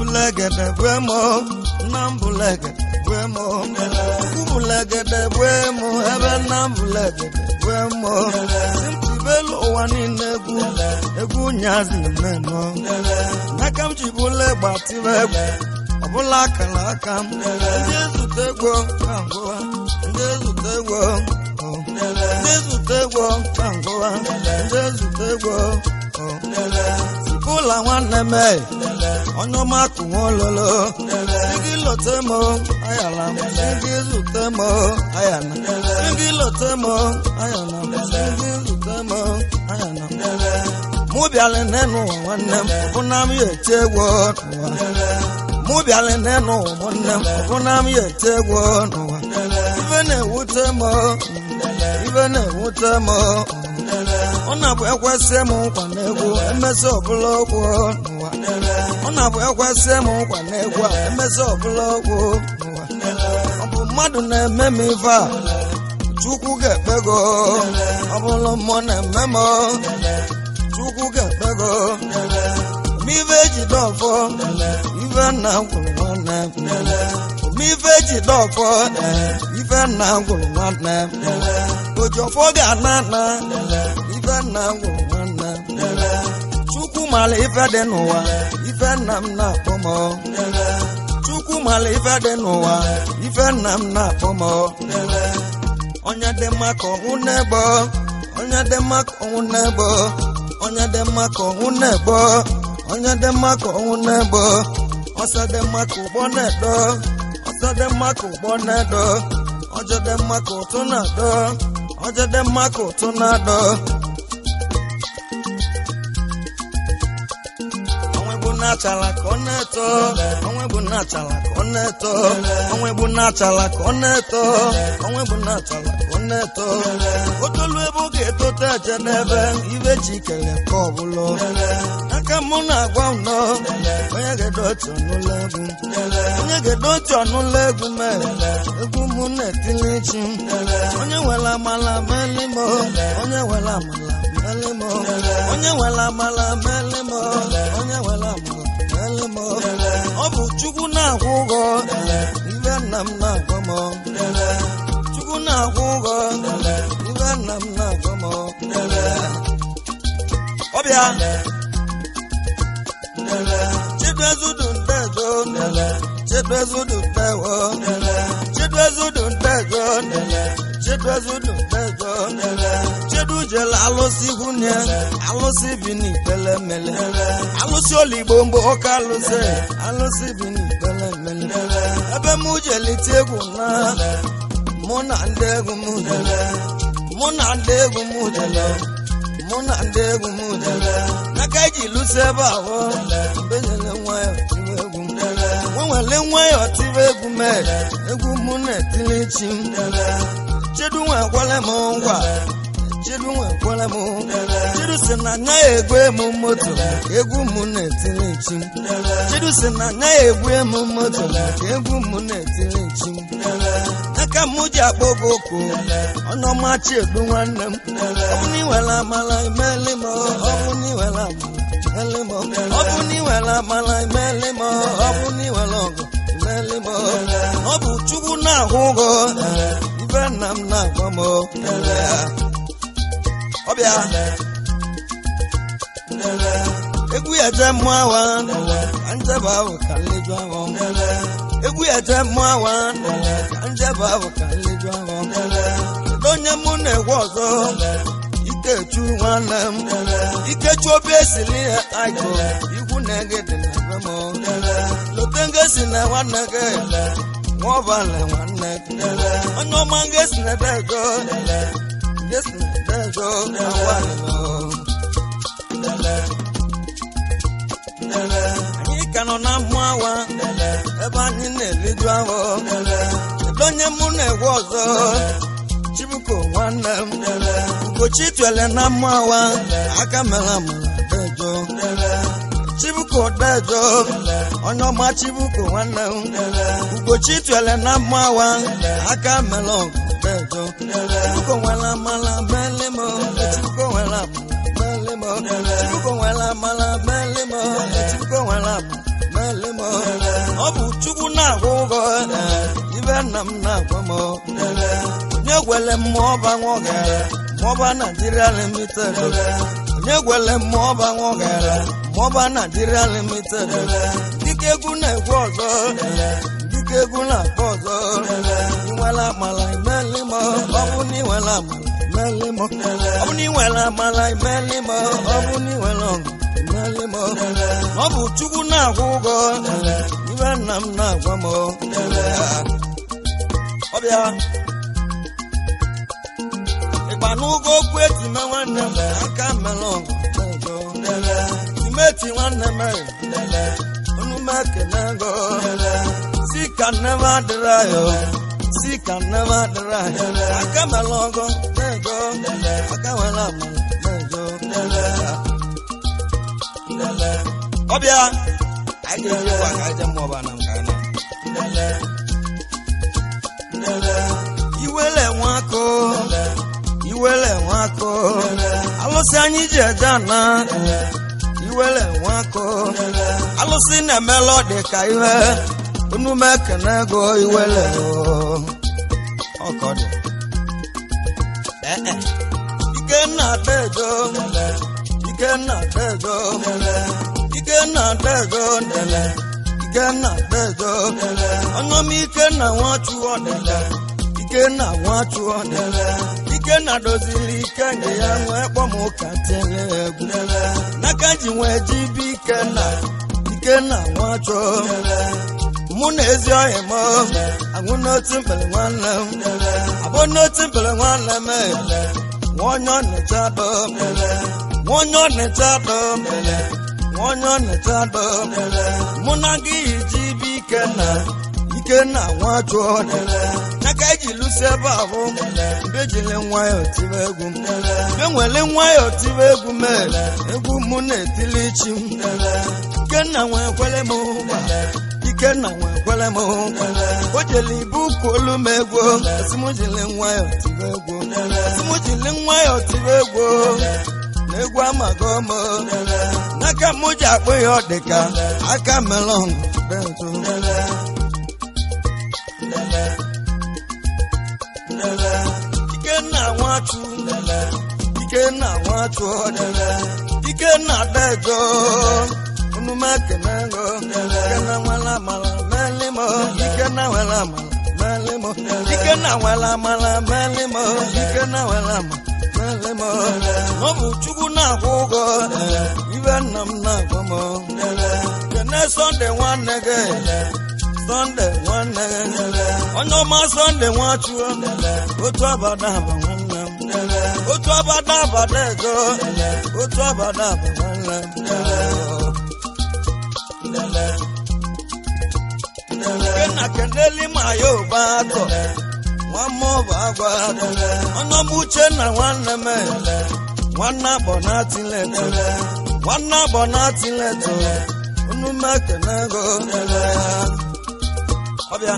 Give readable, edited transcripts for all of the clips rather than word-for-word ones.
Bulegede bue m, nna m bulegede bue m, Chukwu bulegede bue m, ebe nna m bulegede bue m. Ntibelu ụwa niile egwu, egwu nyazi na-eme. N'aka m ji bule gbatiwe egwu, ọbụla akara aka m. Ndị ezute egwu ka ngụwa, ndị ezute egwu, ndị ezute egwu ka ngụwa, ndị ezute egwu. Sikụla nwanne m, onye ọma kụnwe ololo. Sigi lote m, ayala m. Sigi zute m, ayana. Sigi lote m, ayala m. Sigi zute m, ayana m. Mụ bịala n'enu ụwa nwanne m, ọbụna m ya eti egwu n'ụwa. Mụ bịala n'enu ụwa nwanne m, ọbụna m ya eti egwu n'ụwa. Ife na-ewute m, ife na-ewute m. Ọ na-abụ ekwesị m nkwa n'egwu, emesị ọbụla okwu n'ụwa. Ọ na-abụ ekwesị m nkwa n'egwu a, emesị ọbụla okwu n'ụwa. Ọ bụ mmadụ na-eme m ife a, Chukwu ga-ekpego. Ọ bụrụ mmụọ na-eme m, Chukwu ga-ekpego. Omife ejide ọfọ, ife nna gwụrụ nwanne m. Omife ejide ọfọ, ife nna gwụrụ nwanne m. Ojiọfọ ga-ana ana, ife nna gwụrụ nwanne m. Chukwu mara ife dị n'ụwa, ife nna m na-akpọ m. Chukwu mara ife dị n'ụwa, ife nna m na-akpọ m. Onye dị mma ka ọnwụ na-egbo, onye dị mma ka ọnwụ na-egbo, onye dị mma ka ọnwụ na-egbo, onye dị mma ka ọnwụ na-egbo. Ọsọ dị mma ka ụgbọ na-edo, ọsọ dị mma ka ụgbọ na-edo, ọjọ dị mma ka ụtụ na-adọ, ọjọ dị mma ka ụtụ na-adọ. Onwe bụ na-achala ka ọ na-eto, onwe bụ na-achala ka ọ na-eto, onwe bụ na-achala ka ọ na-eto, onwe bụ na-achala ka ọ na-eto. Otolu ebe ọ ga-etote eje n'ebe ibe chi kere ka ọ bụla. Aka mụ na-agwa ụnọ, onye ga-edo otu ọnụụlọ egwu, onye ga-edo otu ọnụụlọ egwu mee egwu mụ na-etili chi. Onye nwere amala meli m, onye nwere amala meli m, onye nwere amala meli m, onye nwere amala meli m. Ọ bụ Chukwu na-akwụ ụgwọ, ibe nna m na-agwa m. Chukwu na-akwụ ụgwọ, ibe nna m na-agwa m. Ọbịa Chidwezudu ndejo, Chidwezudu ndewo, Chidwezudu ndejo, Chidwezudu ndejo. Chidujele alụsị gwunye, alụsị bi n'ikpele mele, alụsị oligbo mgbe ọka alụsị, alụsị bi n'ikpele mele. Ebe mụ jelite egwu na, mụ na ndị egwu m jele, mụ na ndị egwu m jele, mụ na ndị egwu m jele. N'aka eji lụsị ebe ahụ, mgbe nyere nwayọ tiwe egwu m. Nwe nwere nwayọ tiwe egwu m, egwu mụ na-etili chi m. Chidu nwe kwele m ngwa, Chidu nwe kwele m. Chidu si na anya ya egwu m moto, egwu mụ na-etili chi m. Chidu si na anya ya egwu m moto, egwu mụ na-etili chi m. Aka m ji akpọ gị oku, ọnụọma Chiedu nwanne m. Ọ bụ na ị nwere amala imeli m, ọ bụ na ị nwere amala imeli m, ọ bụ na ị nwere amala imeli m, ọ bụ na ị nwere ọgụ imeli m. Ọ bụ Chukwu na-akwụ ụgwọ, ife nna m na-agwa m. Ọbịa egwu ya je mmụọ awa, ka njebe ahụ ka nleju ahụ. Egwu ya je mmụọ awa, ka njebe ahụ ka nleju ahụ. Kedu onye mụ na-egwu ọzọ? Ikechu nwanne m, Ikechu obi esili ya aiko, igwu na-ege dị na be m. Lote nge si na nwanne gị, nwa ọbala nwanne gị. Onye ọma nge si na dejo, nge si na dejo, awalị. Anyị ka nọ na mmụọ awa, ebe anyị na-eliju ahụ. Kedu onye mụ na-egwu ọzọ? Chibuko nwanne m, Ugochi twele na mmụọ awa, aka mere amara dejo. Chibuko dejo, onye ọma Chibuko nwanne m, Ugochi twele na mmụọ awa, aka mere ọgụ dejo. Chibuko nwere amala mele m, Chibuko nwere amala mele m, Chibuko nwere amala mele m, Chibuko nwere amala mele m. nna m na-agwa m onye gwele mmụọ ọba nwogara mmụọba Nigeria Limited onye gwele mmụọ ọba nwogara mmụọba Nigeria Limited dike egwu na-egwu ọzọ dike egwu na-akpọ ọzọ inwela amala imeli m ọ bụ na inwela amala imeli m ọ bụ na inwela amala imeli m ọ bụ na inwela ọgụ imeli m ọ bụ Chukwu na-akwụ ụgwọ ibe nna m na-agwa m ọbịa ịgba n'ụgwọ okwu etime nwanne m aka mere ọgụ timeti nwanne m onume ekele ego si ka nne m adịrị ayọ si ka nne m adịrị ayọ aka mere ọgụ ego aka nwere amara ego ọbịa anyị ga-eji ụwa ka anyị jee mmụọ ọba na nke anyị iwele nwakọ iwele nwakọ alụsị anyị ji eje ana iwele nwakọ alụsị na-emela ọ dị ka ihe onume ekene ego iwele ọkọ dị Ikenna dejo Ikenna dejo Ikenna dejo ndele Ikenna dejo ọnụm Ikenna nwachuo dele Ikenna nwachuo dele Ikenna dozili Ikenga ya nwee kpọm ụka tinye egwu n'aka ji nwee jibe Ikenna Ikenna nwachuo mụ na ezi ọhịa m anwụ n'otu mkpere nwanne m abụ n'otu mkpere nwanne m nwa onye ọnịcha dọ nwa onye ọnịcha dọ nwa onye ọnịcha dọ mụ na gị ji bụ Ikenna Ikenna nwachuo n'aka iji lụsi ebe ahụ mgbe ejili nwayọọ tibe egwu m mgbe nwere nwayọọ tibe egwu m egwu mụ na-etili chi m Ikenna nwee kwele m ụgba Ikenna nwee kwele m ụgba o jeli ibu ụkwụ olu m egwu esi m jili nwayọọ tibe egwu esi m jili nwayọọ tibe egwu na egwu amago m n'aka m ji akpụ ya ọ dịka aka melọn bentu Ikenna nwachu Ikenna nwachu Ikenna dejo onume kenego Ikenna nwela amala melimo Ikenna nwela amala melimo Ikenna nwela amala melimo Ikenna nwela amala melimo ọ bụ Chukwu na-akwụ ụgwọ ibe nna m na-agwa m kene Sọnde nwanne gị Sọnde nwanne gị onye ọma Sọnde nwachuo otu abada aba nwanne m otu abada abada ego otu abada aba nwanne m Ikenna keneli ma ya ụba atọ nwa mmụọ bụ agwa atọ onye ọma Uchenna nwanne m nwanne abọ na atileto nwanne abọ na atileto unu mekenego ọbịa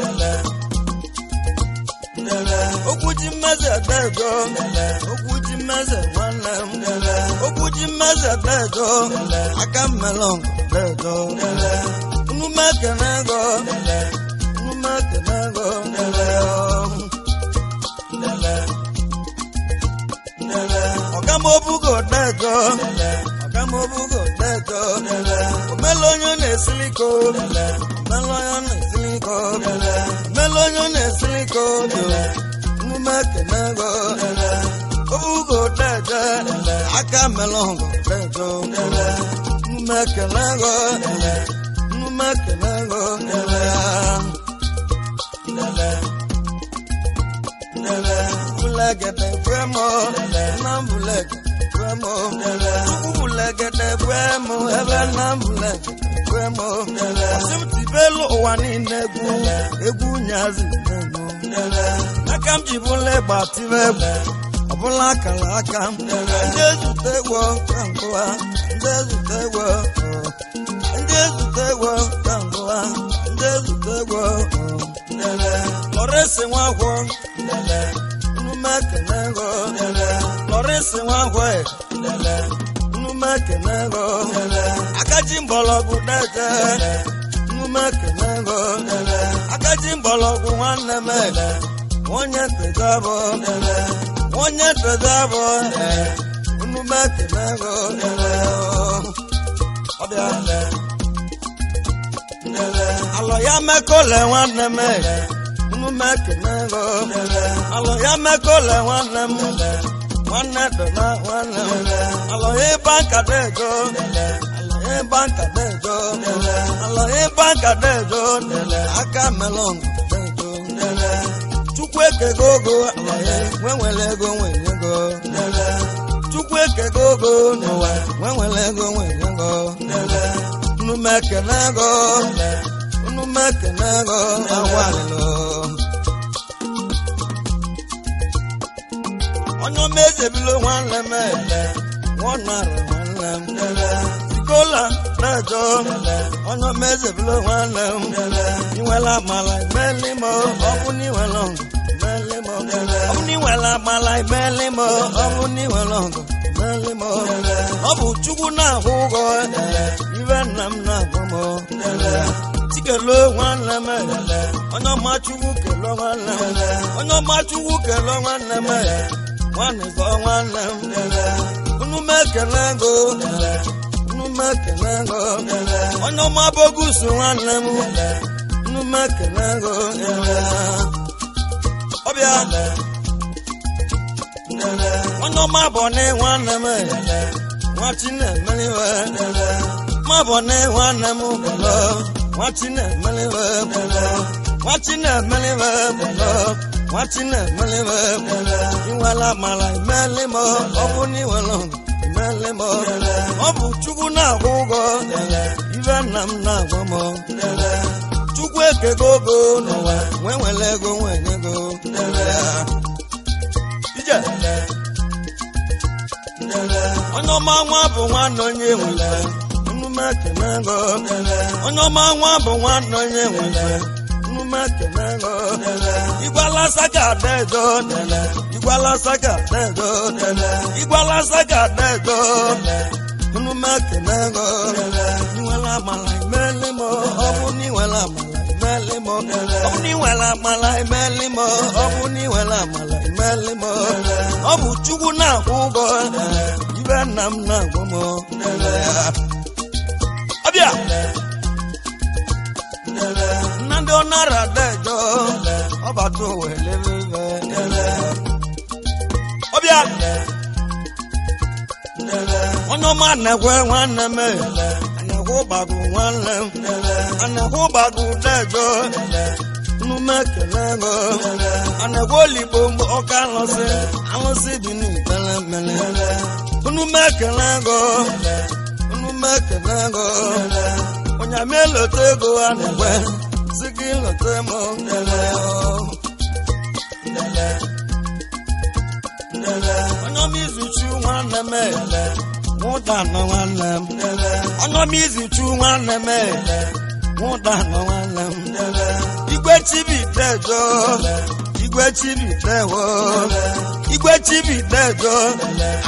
okwu ji mmeze dejo okwu ji mmeze nwanne m okwu ji mmeze dejo aka mmelọn dejo unu mekenego unu mekenego ọgamobugo dejo ọgamobugo dejo omele onye na-esili ka obi omele onye na-esili ka obi omele onye na-esili ka obi emume kenego obugo deje aka melongo dejo emume kenego emume kenego bulegede kwemo nna bulegede kwemo chukwu bulegede kwemo ebe nna bulegede kwemo asị m tibelu ụwa niile egwu egwu nyazi nemo aka m ji bụla ịgba tibe egwu ọbụla akara aka m ndị ezute egwu ka nkụwa ndị ezute egwu ndị ezute egwu ka nkụwa ndị ezute egwu lọrịsị nwakwọ nnumekenego lọrịsị nwakwọ nnumekenego akaji mgbọrọgwụ deje m ekene ego akaji mgbọrọgwụ nwanne m onye ntezabụ onye ntezabụ unu m ekene ego ọbịa alọ ya mekọle nwanne m unu m ekene ego alọ ya mekọle nwanne m nwanne dọna nwanne m alọ ya ịba nkata ego alọ ya ịba nkata ego alọ ya ịba nkata ego aka melọn ego chukwu ekego ogo alọ ya nwe nwere ego nwenye ego chukwu ekego ogo n'ụwa nwe nwere ego nwenye ego unu m ekene ego unu m ekene ego agwalilo onye ọma ezebilo nwanne m nwanarị nwanne m sikola na-ejo onye ọma ezebilo nwanne m inwela amala imeli m ọ bụ na inwela ọgụ imeli m ọ bụ na inwela amala imeli m ọ bụ na inwela ọgụ imeli m ọ bụ chukwu na-akwụ ụgwọ ibe nna m na-agwụ m chikelo nwanne m onye ọma chukwu kelo nwanne m onye ọma chukwu kelo nwanne m nwanne zọ nwanne m unu m ekele ego unu m ekele ego onye ọma bogusu nwanne m unu m ekele ego ọbịa onye ọma bọni nwanne m nwa chinemeliwe ma bọni nwanne m bọlọ nwa chinemeliwe bọlọ nwa chinemeliwe bọlọ nwa chinemeliwe bọlọ inwela amala imeli m ọ bụ na inwela ọgụ imeli m ọ bụ chukwu na-akwụ ụgwọ ibe nna m na-agwa m chukwu ekego ogo n'ụwa nwe nwere ego nwenye ego ije onye ọma nwa bụ nwanne onye nwe unu m ekene ego onye ọma nwa bụ nwanne onye nwe unu m ekene ego igwalasa ga dedo igwalasa ga dedo igwalasa ga dedo unu m ekene ego inwela amala imeli m ọ bụ na inwela amala imeli m ọ bụ na inwela amala imeli m ọ bụ na inwela amala imeli m ọ bụ chukwu na-akwụ ụgwọ ibe nna m na-agwụ m ọbịa nnamdị ọnara dejo ọbata owelebe ọbịa onye ọma na-ekwe nwanne m anekwe ụgbagụ nwanne m anekwe ụgbagụ dejo nnume ekele ego anekwe oligbo mgbe ọka alụsị alụsị dị n'ikpere mmiri nnume ekele ego nnume ekele ego onye ama elote ego a na-ekwe si gị lote m onye ọma izuchu nwanne m nwụda nọ nwanne m onye ọma izuchu nwanne m nwụda nọ nwanne m igwe chibidejo igwe chibidewo igwe chibidejo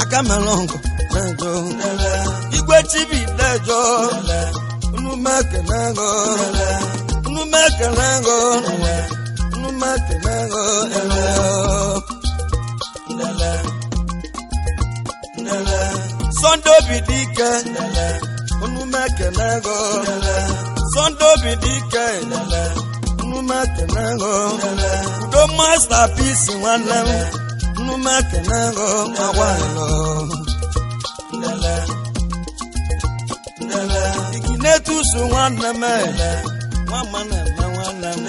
aka melọngụ dejo igwe chibidejo unu m ekele ego unu m ekele ego unu m ekele ego Sunday obi dị ike unu m ekele ego Sunday obi dị ike unu m ekele ego udo masterpiece nwanne m unu m ekele ego agbalịlọ iginetusu nwanne m nwama na-eme nwanne m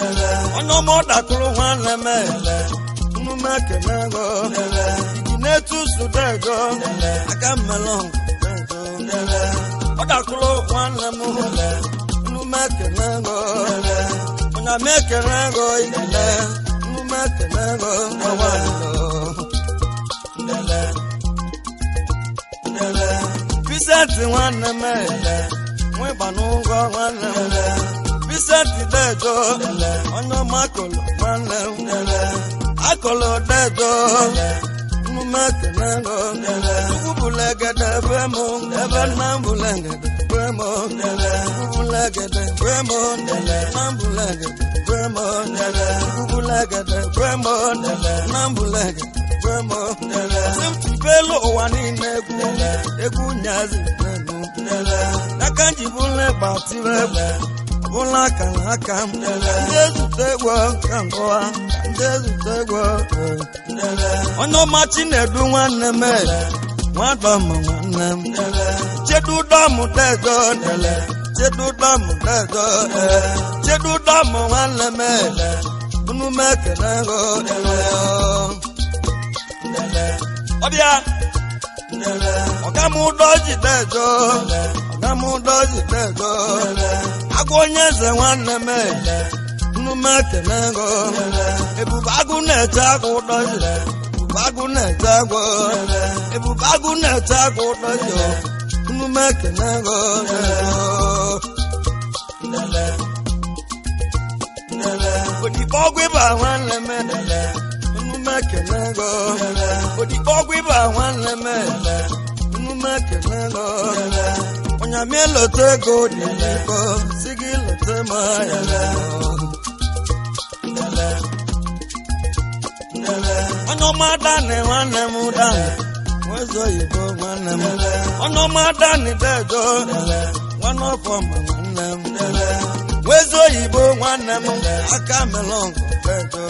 onye ọma ọ dakụrụ nwanne m unu m ekele ego iginetusu dego aka mmelọ dego ọ dakụrụ nwanne m unu m ekele ego onye m ekele ego igine unu m ekele ego Vincent nwanne m nwịgba n'ụgwọ nwanne m Vincent dejo onye ọma akụlụ nwanne m akụlụ dejo unu Numekenego, Chukwu bulegede be m, ebe nna m bulegede be m, Chukwu bulegede be m, nna m bulegede be m, Chukwu bulegede be m, nna m bulegede be m. Sị m tibelu ụwa niile egwu, egwu nyazi n'elu. N'aka m ji bụla ịgba tibe egwu, ọbụla akara aka m. Ndị ezute egwu ka ngụwa, ndị ezute egwu. Onye ọma Chinedu nwanne m, nwadọm nwanne m. Chedu dọm dedo, chedu dọm dedo, chedu dọm nwanne m. Unu m ekele go. Ọbịa, ọga m ụdọ ji dedo, ọga m ụdọ ji dedo. Agụ onye eze nwanne m, unu m ekele go. Ebube agụ na-eche agụ ụdọ ji, ebube agụ na-eche agụ, ebube agụ na-eche agụ ụdọ ji. Unu m ekele go. Odibo ọgwụ ịba nwanne m, unu m ekele go. Odibo ọgwụ ịba nwanne m, unu m ekele go. Ọnyamị elote ego dị n'iko, si gị lote m ya. Onye ọma Dani nwanne m Dani, nweze oyibo nwanne m. Onye ọma Dani dedo, nwanne ọfọma nwanne m. Nweze oyibo nwanne m, aka melọngụ dedo.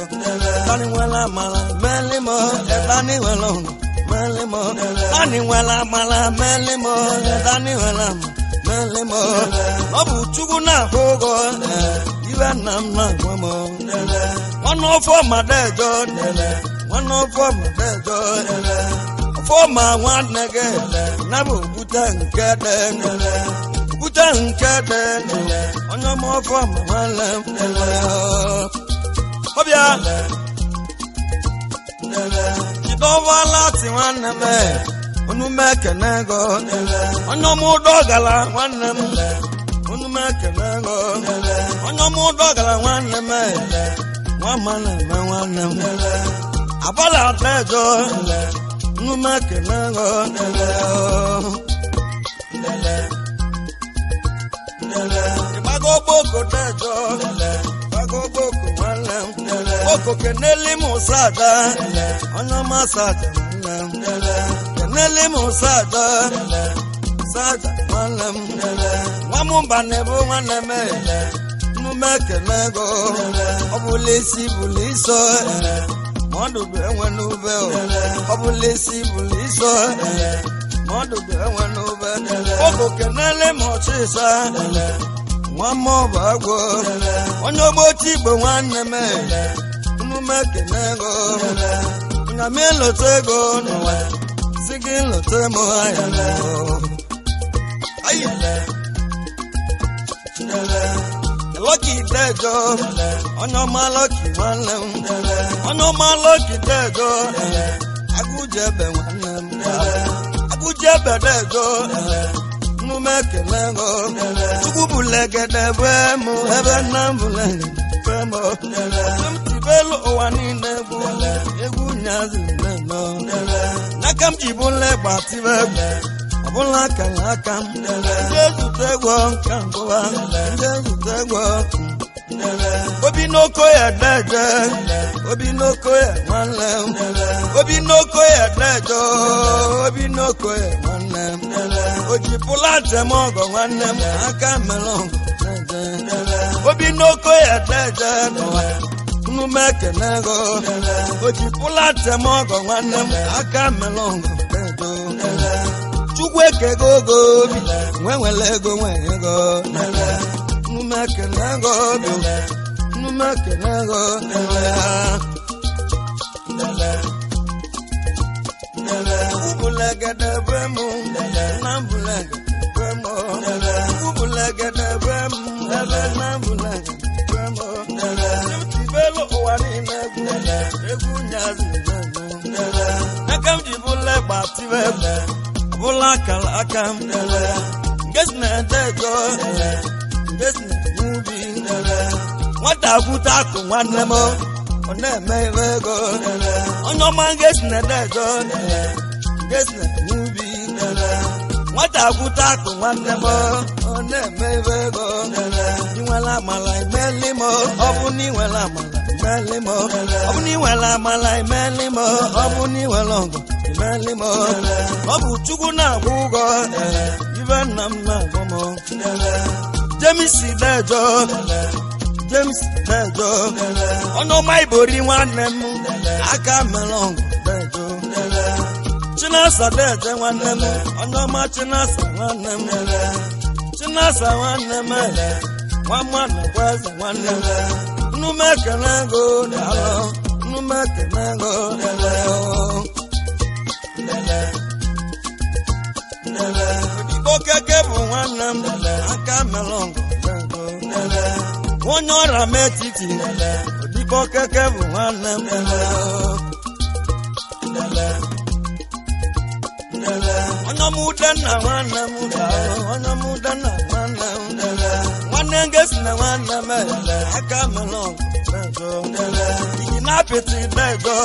Dani nwere amala meli m, Dani nwere ọgụ meli m. Dani nwere amala meli m, Dani nwere amala meli m. Ọ bụ Chukwu na-akwụ ụgwọ, iwe nna m na-agwa m. Nwanne ọfọma dedo, nwanne ọfọma dedo. Ọfọma nwanne gị, na bụ okwute nke dị ndụ. Okwute nke dị ndụ, onye ọma ọfọma nwanne m. Ọbịa, Chidọwa lati nwanne m, unu m ekene go. Onye ọma ụdọ gara nwanne m, unu m ekene go. Onye ọma ụdọ gara nwanne m, nwa ma na-eme nwanne m. Abala dejo, unu m ekene go. Ịgbago gboko dejo, gbago gboko nwanne m. Gboko keneli m sada, onye ọma sada nwanne m. Keneli m sada, sada nwanne m. Nwa m mba na-ebu nwanne m. Unu m ekele go. Ọ bụla isi bụla iso, ma ọdụ bụ enwe n'ube o. Ọ bụla isi bụla iso, ma ọdụ bụ enwe n'ube. Ogo kenele m ọchịsa, nwa m ọ bụ agwọ. Onye ogbochi Igbo nwanne m, unu m ekele go. Nya m elote ego n'ụwa, si gị lote m anya n'ụwa. Ayi! Lucky dejo, onye ọma Lucky nwanne m, onye ọma Lucky dejo, agụjebe nwanne m, agụjebe dejo, unu m ekele go. Chukwu bulegede be m, ebe nna m bulegede be m. Sị m tibelu ụwa niile egwu, egwu nyazi nne. N'aka m ji bụla ịgba tibe egwu, ọbụla akara aka m. Ndị ezute egwu ka ngụwa, ndị ezute egwu. Obi n'oko ya deje, obi n'oko ya nwanne m. Obi n'oko ya deje, obi n'oko ya nwanne m. Oji pụla njem ọgọ nwanne m, aka mere ọgọ deje. Obi n'oko ya deje n'ụwa, unu m ekele go. Oji pụla njem ọgọ nwanne m, aka mere ọgọ deje. Chukwu ekego ogo obi, nwe nwere ego nwe ego. Unu m ekele go obi, unu m ekele go. Ubulegede be m, nna m bulegede be m. Ubulegede be m, ebe nna m bulegede be m. Tibelu ụwa niile egwu, egwu nyazi nne. Aka m ji bụla gba tibe egwu, ọbụla akara aka m. Ngesi na-ede ego, ngesi na-enye ubi. Nwata gwute akụ nwanne m, Ọ na-eme ibe ego. Onye ọma ngesi na dejo. Ngesi na n'ubi. Nwata akwụta akụ nwanne m. Ọ na-eme ibe ego. Inwela amala imeli m. Ọ bụ na inwela amala imeli m. Ọ bụ na inwela amala imeli m. Ọ bụ na inwela ọgụ imeli m. Ọ bụ Chukwu na-akwụ ụgwọ. Ibe nna m na-agwọ m. James dejo. James dejo. Ọnụọma ibori nwanne m. Aka mere ọgụ dejo. Chinasa deje nwanne m. Ọnụọma Chinasa nwanne m. Chinasa nwanne m. Nwa mmadụ kwa eze nwanne m. Nnume ekele ego daalụ. Nnume ekele ego daalụ. Odibo keke bụ nwanne m. Aka mere ọgụ dejo. Onye ọrịa m etiti. Odibo keke bụ nwanne m. Onye ọma Udenna nwanne m daalụ. Onye ọma Udenna nwanne m. Nwanne Ngesi na nwanne m. Aka mere ọgụ dejo. Igi na apịtị dejo.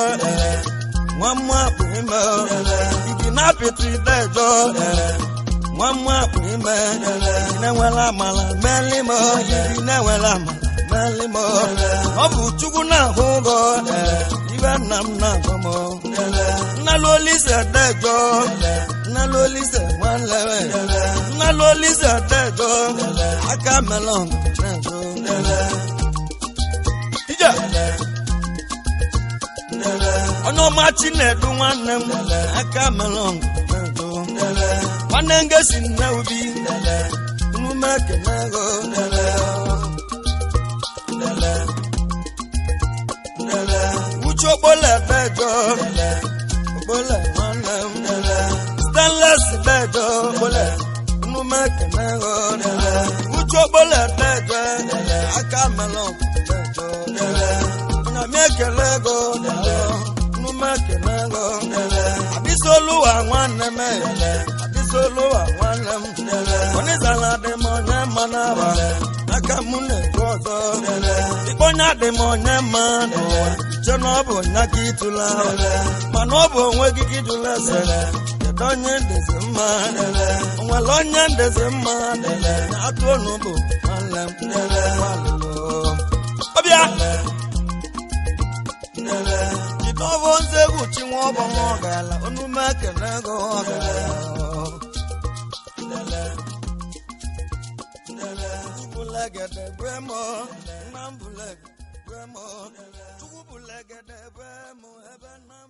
Nwa mmụọ akpụ ime. Igi na apịtị dejo. Nwa mmụọ akpụ ime. Igi na-enwela amala meli m. Igi na-enwela amala meli m. Ọ bụ Chukwu na-ahụ ụgwọ. Ibe nna m na-agwa m. Nnalụ Olise dejo. Nnalụ Olise nwanne m. Nnalụ Olise dejo. Aka mere ọgụ dejo. Ije. Onye ọma Chinedu nwanne m. Aka mere ọgụ dejo. Nwanne Ngesi nne ubi. Nnume ekene ego. Uche Ogbole dejo. Ogbole nwanne m. Stainless dejo Ogbole. Nnume ekene ego. Uche Ogbole dejo. Aka mere ọgụ dejo. Onye m ekele ego. Nnume ekene ego. Abisoluwa nwanne m. Abisoluwa nwanne m. Onizala dị m onye mma n'aba. Aka m na-ekwu ọzọ. Ikpe onye dị m onye mma n'ụwa. Iche na ọ bụ onye ka ịtụla. Mana ọ bụ onwe gị ka ịjụla ese. Kedu onye ndezi mma? O nwere onye ndezi mma? Atụ ọnụ bụ nwanne m. Ọbịa. Jide ọbọ nze egwu chi nwa ọbọ nwa ọgala. Onume ekele ego ọgala. Chukwulegede bue mụ, nna m bulegede bue mụ. Chukwulegede bue mụ, ebe nna m.